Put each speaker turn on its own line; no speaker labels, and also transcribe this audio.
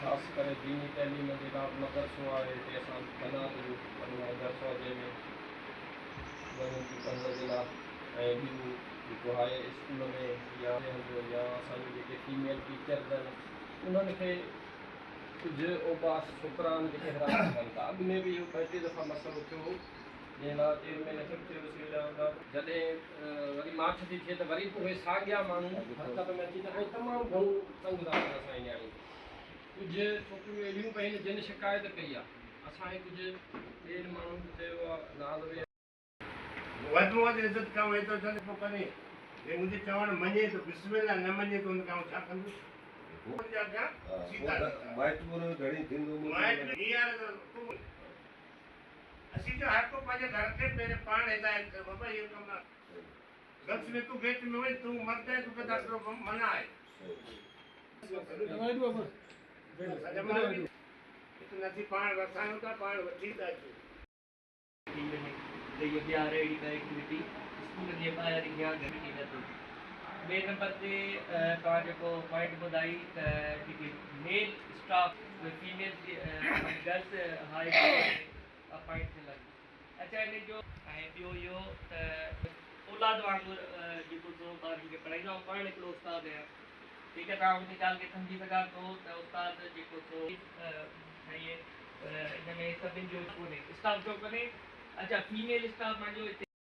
خاص ڪري ديني تعليم جي لاء مدرسو آهي هتي اسان بنات جو وڏو مدرسو آهي جنهن ۾ وڃن ٿيون پڙهڻ جي لاء ۽ ٻيون جيڪو هاء اسڪول ۾ يا هنڌ يا اسان جون جيڪي فيميل ٽيچرز آهن انهن کي ڪجهه اوباش ڇوڪرا آهن جيڪي هراسان ڪن ٿا اڳ ۾ به اهو ٻه ٽي دفعا مسئلو ٿيو هو جنهن لاء چيئرمين کي به چيوسين جڏهن وري ماٺ ٿي ٿئي ته وري به اهي ساڳيا ماڻهو حرڪت ۾ اچي ٿا ۽ تمام گهڻو تنگ ٿا ڪن اسان جي نياڻين کي. ڪجهه ڇوڪريون اهڙيون به آهن جن شڪايت ڪئي آهي. اسان کي ڪجهه ٻين ماڻهن به چيو آهي ناز به.
وڌ ۾ وڌ عزت ڪيون ايترو چوندي پوء ڪڏهن جي منهنجي چوڻ مڃي ته بسم الله نه مڃي ته ان کي آئون ڇا ڪندس. ان جا اڳيان سيتا سيتا.
مائٽ مورو گهڻي ٿيندو
مائٽ هينئر ته تون اسين چيو هر ڪو پنهنجي گهر کي پهرين پاڻ هدايت ڪري بابا اهو ڪم نه گرلس ۾ تون گيٽ ۾ وڃ تون مرد آهين توکي داخلو منع آهي. اسين پاڻ رسايون ٿا پاڻ وٺي ٿا اچون.
ٿي وڃي ته اهو ٻيهار اهڙي ڪا ايڪٽيوٽي اسڪول جي ٻاهر يا گهر ۾ نه ٿئي. ٻئي نمبر تي توهان جيڪو پوائنٽ ٻڌائي ته جيڪي ميل اسٽاف اهي female girls high school ۾ appoint ٿيل آهن اڇا انهن جو ۽ ٻيو اهو ته اولاد وانگر جيڪو سو ٻارن کي پڙهائيندو آئون پاڻ هڪڙو استاد آهيان ٺيڪ آهي توهان ان ڳالهه کي سمجهي سگهان ٿو ته استاد جيڪو سو ۽ ان ۾ سڀن جو ڪونهي اسٽاف جو ڪونهي اڇا فيميل اسٽاف مانجو هتي.